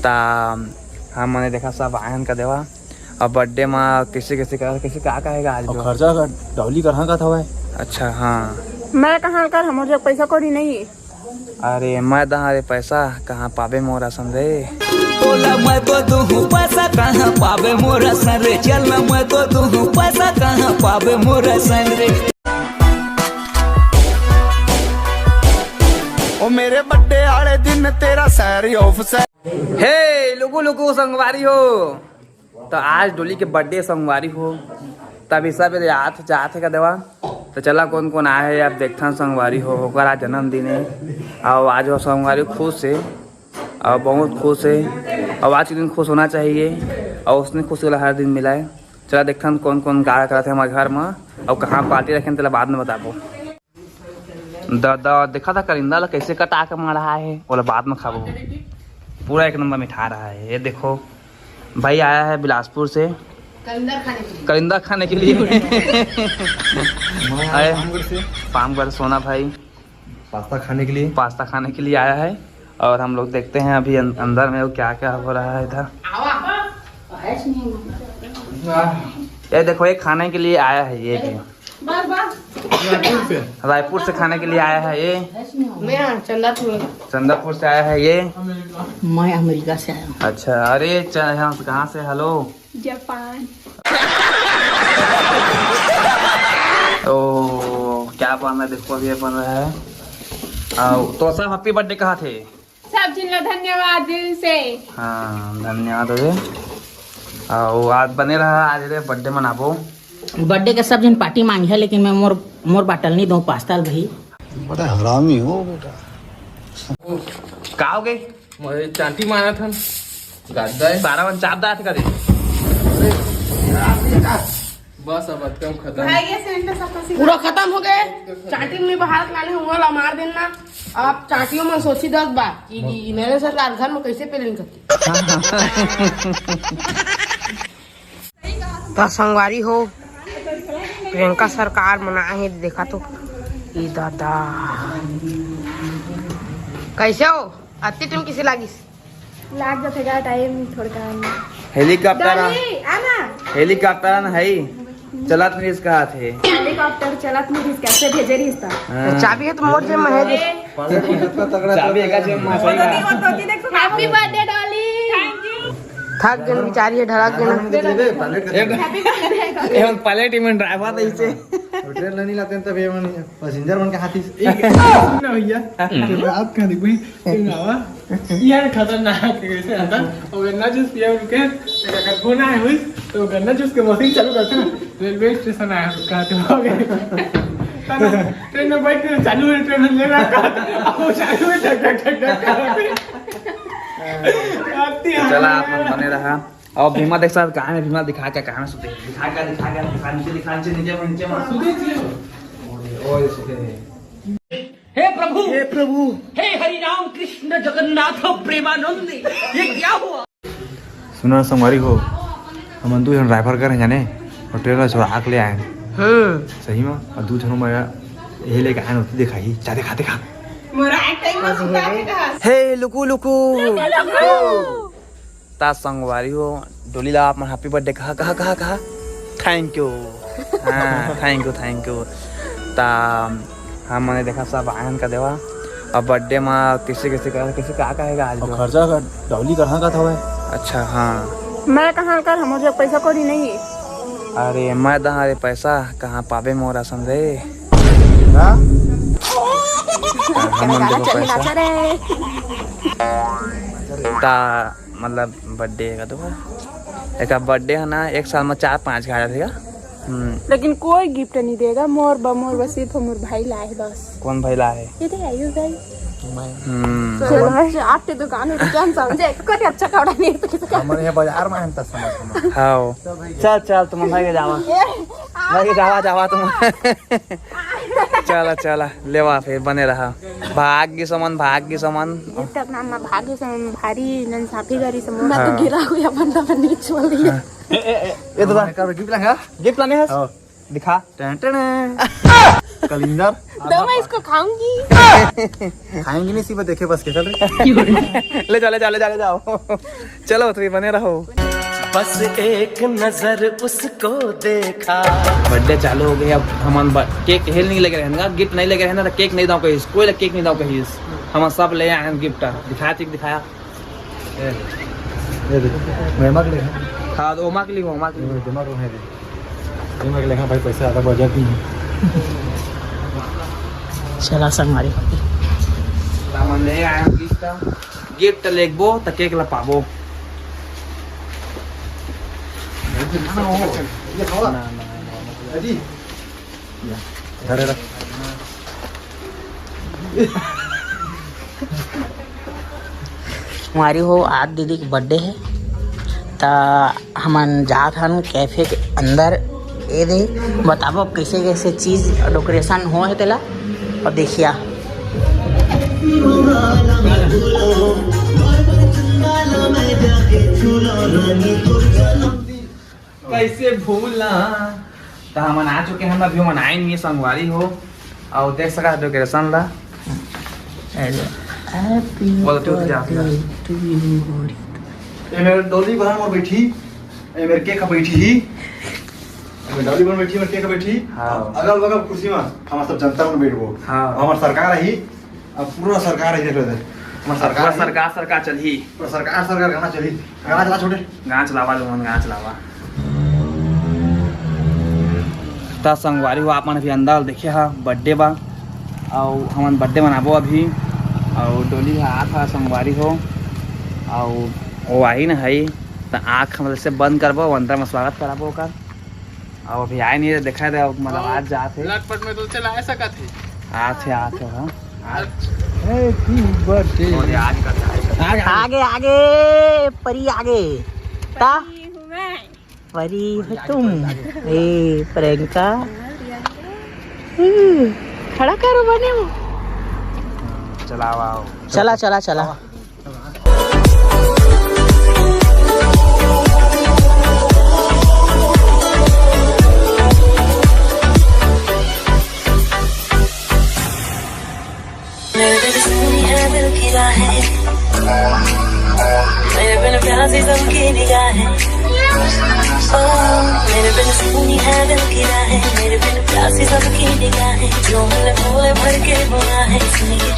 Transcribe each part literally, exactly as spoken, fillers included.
ता हमन देखा सब आए हन का देवा। अब बर्थडे मा कैसे कैसे कर, कैसे का कहेगा आज और भी? खर्चा का डौली करहा का था भाई। अच्छा, हाँ। मैं कहाँ कर, हमर जग पैसा कौड़ी नहीं है। अरे मैं दहा रे पैसा, कहाँ पाबे मोर असन रे। बोला मैं तो दूहूँ पैसा, कहाँ पाबे मोर असन रे। चल ना मैं तो दूहूँ पैसा, कहाँ पाबे मोर असन रे। ओ मेरे बर्थडे वाले दिन तेरा सैरी ऑफ सै। हे लुकु लुकु संगवारी हो, तो आज डोली के बर्थडे संगवारी हो, तभी सब आत जात हे का देवा। तो चला कोन कोन आए हे, अब देखथन संगवारी हो, ओकर आज जन्मदिन हे। और आज वो संगवारी खुश हे, और बहुत खुश हे, और आज के दिन खुश होना चाहिए, और उसने खुश वाला हर दिन मिलाए। चला देखथन कोन कोन का करत हे हमर घर में, और कहाँ पार्टी रखेन तेला बाद में बताबो। दादा देखा था करिंदा ला कैसे कटा के मारा है, ओला बाद में खाबो। पूरा एक नंबर मिठा रहा है। ये देखो भाई आया है बिलासपुर से करिंदा खाने के लिए। करिंदा खाने के लिए। मैं आया आए पामगढ़ से। पामगढ़ सोना भाई पास्ता खाने के लिए। पास्ता खाने के लिए आया है। और हम लोग देखते हैं अभी अं-, अंदर में वो क्या क्या हो रहा है इधर। ये देखो, ये खाने के लिए आया है, ये भी। रायपुर से। रायपुर से खाने के लिए आया है ये। मैं चंदापुर। चंदापुर से आया है ये। मैं अमेरिका से आया हूँ। अच्छा, अरे च-, यहाँ से कहाँ से? हेलो। जापान। ओ, क्या बन रहा है? देखो, अभी ये बन रहा है। आओ, तो सब हैप्पी बर्थडे कहा थे? सब झिन ला धन्यवाद दिल से। हाँ, धन्यवाद हो गे। अउ आज बने रहा, आज रे बर्थडे मनाबो। बर्थडे के सब झिन पार्टी मांगे है, लेकिन मैं मोर, मोर बाटल नहीं दूँ, पास्ता भाई। बड़ा हरामी हो बेटा। का हो गए? मैं चांटी मारा था, गद्दा है। सारा मन चाप दात करे। बस अब खत्म। पूरा खत्म हो गए। चांटी में भारत लाने हुआ ला मार देना। आप चांटियों में सोची दस बार कि, कि नरेंद्र सरकार घर में कैसे पेलिंग करती। त संगवारी हो, प्रियंका सरकार मना है, देखा तो। ई दादा, कैसे हो? अति तुम किसे लागिस? लाग जाथे गा टाइम थोड़का। हेलीकॉप्टर आ, डॉली, आना। हेलीकॉप्टर आना है, चलत नहीं इसका हाथ है। हेलीकॉप्टर चलत नहीं इसका, कैसे भेजे रही इसका? हाँ। चाबी है तो मोर जेब में है। चाबी एका जेब में, सही बात। Happy birthday Dolly. थक गेन बिचारी है, ढलक गेन। एमन पायलट, एमन ड्राइवर रहिसे। ट्रेन नहीं लाते तब एमन पैसेंजर मन के हाथी से। ना भैया, रात का देखो। यार खतरनाक है, कैसे आता? और गन्ना जूस पिया उनके, अगर फोन आए हुई तो गन्ना जूस के मशीन चालू करते ना, रेलवे स्टेशन आया, कहा तो हो गए। ट्रेन में बैठ के चालू है, ट्रेन में ले रहा, कहा तो, अब वो चालू है, टक, टक, टक, टक, टक। आती है। चला, आप मन बने रहा। और भीमा देख साथ कहाँ है? भीमा दिखा क्या, कहाँ में सुते हैं? दिखा क्या, दिखा क्या, दिखा नीचे, दिखा नीचे, नीचे, नीचे, नीचे। सुते थे। ओए, ओए, सुते हैं। हे प्रभु, हे प्रभु। हे हरि राम कृष्ण जगन्नाथ प्रेमानंद, ये क्या हुआ? सुना संगवारी हो, हमन दू झन ड्राइवर कर जाने और ट्रेन ला चुरा के ले आए। हम्म। सही में, और दू झन में यही लेके आए होती दिखाई, जा दिखा, दिखा। मोरा एक टाइम में सुता के कहा। हे लुकु लुकु। ता संगवारी हो, डोली ला आप मन हैप्पी बर्थडे कहा, कहा, कहा, कहा। Thank you. हाँ, थैंक यू, थैंक यू। ता हमन देखा सब आयन का देवा। अब बर्थडे मा किसे, किसे का, किसे का, का कहेगा आज और भी? खर्चा का डौली कहाँ का था भाई? अच्छा, हाँ। मैं कहाँ कर, हमर जग पैसा कौड़ी नहीं है। अरे, मैं दहा रे पैसा, कहाँ पाबे मोर असन रे। हाँ? हमन देखो पैसा। रे। ता मतलब बर्थडे का तो एक बर्थडे है ना, एक साल में चार पाँच का आ जाते का। हम्म। लेकिन कोई गिफ्ट नहीं देगा, मोर ब-, मोर बस सिर्फ मोर भाई लाए है बस। कौन भाई लाए है? ये तो है, ये भाई। मैं। हम्म। चलो, अच्छा, आपके दुकान में क्या समझे? कोई अच्छा कपड़ा नहीं है तो किसी का। हमारे यहाँ बाजार में है, समझ, समझ। हाँ। चल, चल, तुम भाई के जावा। ए, भाई के जावा, जावा तुम। चला, चला, लेवा फिर बने रहा। भाग्य समन, भाग्य समन। ये तो अपना, अपना भाग्य समन भारी नन साफी करी समन। मैं तो हाँ। गिरा हुआ बंदा पर नहीं छोड़ दिया। हाँ। ए, ए, ए, ये तो बात कर, गिफ्ट लाएगा? गिफ्ट लाने हैं? हाँ। दिखा। टन, टन। कलिंदर। तो मैं इसको खाऊंगी। खाएंगे नहीं, सिर्फ देखे बस के। चल रे। ले जाओ, ले जाओ, ले जाओ, ले जाओ। चलो, तो ये बने रहो। बस एक नजर उसको देखा। बर्थडे चालू हो गया। अब हमन ब-, केक हेल नहीं लगे रहेंगे, गिफ्ट नहीं लगे रहेंगे, तो केक नहीं दाव कहिस, कोई ला केक नहीं दाव कहिस। हम सब ले आए हैं गिफ्ट। दिखाया, ठीक दिखाया। ए, ये दे। मैं मग ले। हाँ, तो ओमा के लिए, ओमा के लिए। मैं मग ले, दे। ये मग ले, हाँ भाई, पैसा ज़्यादा बजट नहीं है। चला संगवारी। हमन ले आए हैं गिफ्ट। गिफ्ट लेगबो त केक ला पाबो। ये खावा। ना, ना, ना, ना। अजी। धरे रख। हमारी हो आज दीदी के बर्थडे है, त हमन जात हन कैफे के अंदर। ये दे बताबो अब कैसे कैसे चीज डेकोरेशन हो है तेला, और देखिया। कैसे भूला। तो हमन आ चुके हैं, अभी हमन आए नहीं है संगवारी हो। और देख सका डेकोरेशन ला। Hello, happy बोल, तू क्या birthday to you। ये मेरे डॉली बहन और बैठी, ये मेरे केक बैठी ही, ये मेरे डॉली बहन बैठी, मेरे केक बैठी। हाँ। अगल बगल कुर्सी में हम सब जनता में बैठबो। हाँ। हमार सरकार ही, अब पूरा सरकार ही देख लेते। हमार सरकार पूरा ही। सरकार, सरकार चलही। पूरा सरकार, सरकार गाना चलही। गाना चला छोटे। गाना चलावा लोगन, गाना चलावा। त संगवारी हो, आप मन अभी अंदर देखे हा, बर्थडे बा, अउ हमन बर्थडे मनाबो अभी, अउ डोली हा आत हा संगवारी हो, अउ वो आही न हई, त आँख हम से बंद करबो, अंदर में स्वागत कराबो ओकर। अउ अभी आए नहीं, देखा दे, मतलब आज जात है। लटपट में तो चला सकत है। आत है, आत है, हाँ। आज हैप्पी बर्थडे। और आज का आगे, आगे, परी आगे। ता? परी हूँ मैं। परी हो तुम। ए, प्रियंका। हम्म, खड़ा करो बने हो। चलावा। चला, चला, चला। मेरे बिन सूनी है दिल की राहें, मेरे बिन प्यासी सबकी निगाहें। ओ, मेरे बिन सूनी है दिल की राहें, मेरे बिन प्यासी सबकी निगाहें। जो मिले बोले भर के बुआ है सुनिए।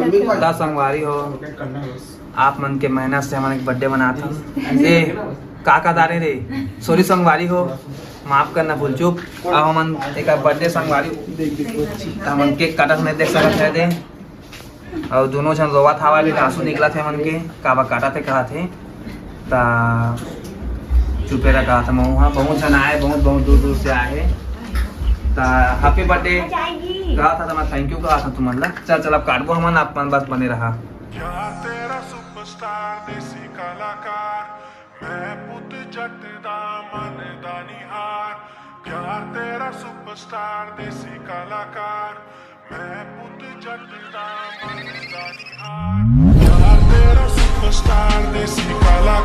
ला संगवारी हो, आप मन के मेहनत से हमन एक बर्थडे मनात हन। ए, का का दारे रे? सॉरी संगवारी हो, माफ करना भूल चूक। अब हमन एक बर्थडे संगवारी, त हमन केक काटत नहीं देख सकत हे दे। अउ दोनों झन रोवत हवा, अभी आंसू निकलत हे मन के, काबर काटत हे कहत हे। ता चुपे रह कहत हे, महू हा बहुत झन आए, बहुत बहुत दूर दूर से आए हे। ता हैप्पी बर्थडे कहत हा, त मैं थैंक यू कहत हा तुमन ला। चल चल, अब काटबो हमन, आप मन बस बने रहा। यार तेरा सुपरस्टार देसी कलाकार, मैं पुत जट दा मन दा निहार। यार तेरा सुपरस्टार देसी कलाकार, मैं पुत जट दा मन दा निहार। यार तेरा सुपरस्टार देसी कला